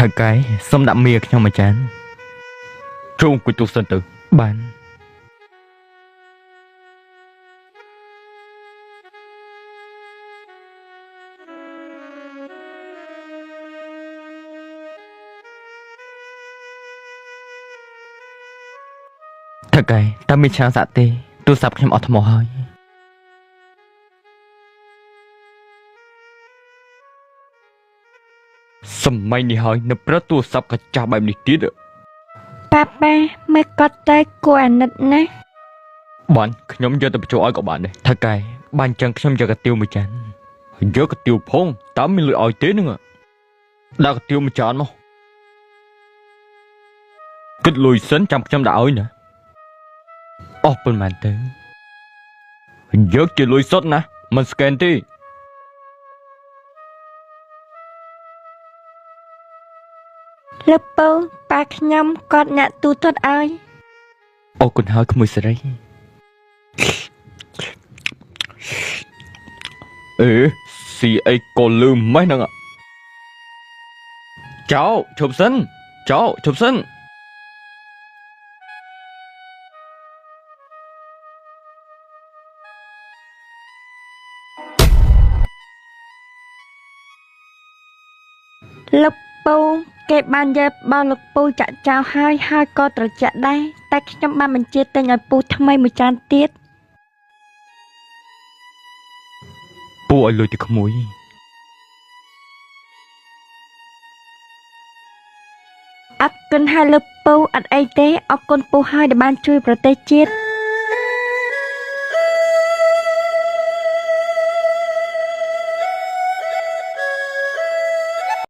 ថៅកែសុំដាក់មៀខ្ញុំមួយចានចូលអង្គុយទូសិនទៅបានថៅកែតើមានឆ្នាំងសាក់ទេទូរស័ព្ទខ្ញុំអស់ថ្មហើយសម័យនេះហើយនៅប្រើទូរស័ព្ទកាចាស់បែបនេះទៀត ប៉ាប៉ាមើលគាត់ទៅគួរអាណិតណាស់ បានខ្ញុំយកទៅបញ្ចូលឲ្យក៏បានដែរថៅកែបានចឹងខ្ញុំយកកាទៀវមួយចានយកកាទៀវផងតើមានលុយឲ្យទេនឹងដាក់កាទៀវមួយចានមកគិតលុយសិនចាំខ្ញុំដាក់ឲ្យណាអស់ប៉ុន្មានទៅយកជាលុយសុទ្ធណាមិនស្កេនទេ លោកពូប៉ាខ្ញុំគាត់អ្នកទូទាត់ឲ្យ អរគុណហើយក្មួយស្រីអេស៊ីអីក៏លឺម៉េះហ្នឹងចៅឈប់សិនចៅឈប់សិន លោកពូគេបានយកបោលលោកពូចាក់ចោលហើយហើយក៏ត្រជាក់ដែរតែខ្ញុំបានបញ្ជាទិញឲ្យពូថ្មីមួយចានទៀត ពូឲ្យលុយទៅក្មួយ អរគុណហើយលោកពូអត់អីទេអរគុណពូហើយដែលបានជួយប្រទេសជាតិ